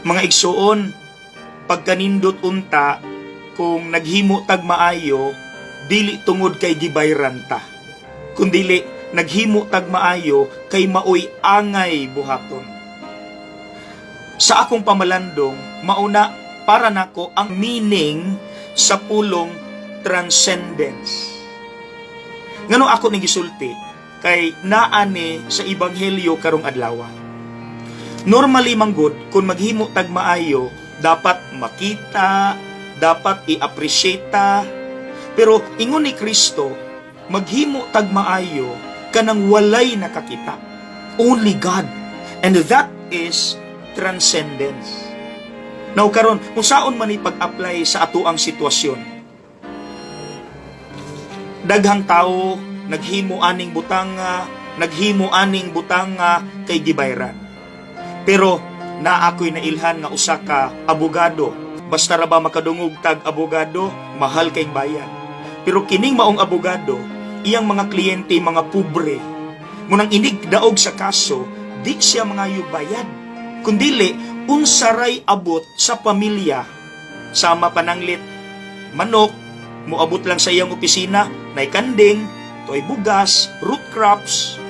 Mga igsuon, pagkanindot unta kung naghimo tag maayo dili tungod kay gibayran ta, kundili naghimo tag maayo kay maoy angay buhaton. Sa akong pamalandong, mauna para nako ang meaning sa pulong transcendence. Ngano ako ni gisulti? Kay naa ni sa ebanghelyo karong adlaw. Normally manggod, kung maghimo tag maayo, dapat makita, dapat i-appreciate ta. Pero ingon ni Kristo, maghimo tag maayo kanang walay nakakita. Only God. And that is transcendence. Now karon, kung saon man ni pag-apply sa atoang sitwasyon? Daghang tao naghimo aning butanga, naghimo aning butanga kay gibayran. Pero naa ako'y nailhan nga usa ka abogado. Basta ra ba makadungog tag abogado, mahal kay bayad. Pero kining maong abogado, iyang mga kliyente mga pobre. Munang inig daog sa kaso, di siya mangayo bayad. Kundili, unsaray abot sa pamilya. Sama pananglit, manok, moabot lang sa iyang opisina, nay kanding, tuoy bugas, root crops.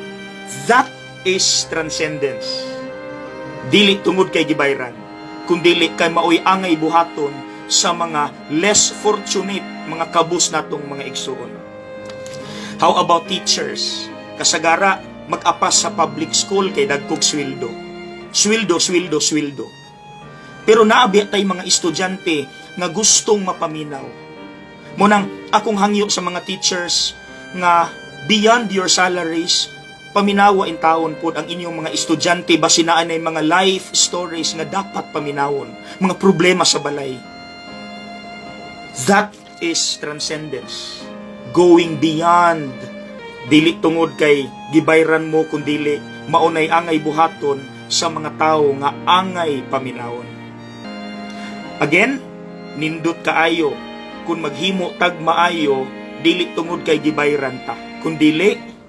That is transcendence. Dili tungod kay gibayran, kundili kay maoy angay buhaton sa mga less fortunate, mga kabus natong mga igsuon. How about teachers? Kasagara, mag-apas sa public school kay dagkog sweldo. Sweldo, sweldo, sweldo. Pero naa biya tay mga estudyante nga gustong mapaminaw. Munang akong hangyo sa mga teachers nga beyond your salaries, paminawa in taon pod ang inyong mga estudyante, basin naa nay mga life stories nga dapat paminawon, mga problema sa balay. That is transcendence. Going beyond, dili tungod kay gibayran mo, kundili maunay angay buhaton sa mga tao nga angay paminawon. Again, nindot kaayo kung maghimo tag maayo dili tungod kay gibayran ta, kundili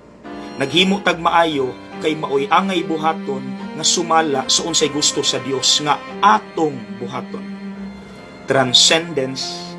naghimo tag maayo kay maoy angay buhaton nga sumala sa unsay gusto sa Dios nga atong buhaton. Transcendence.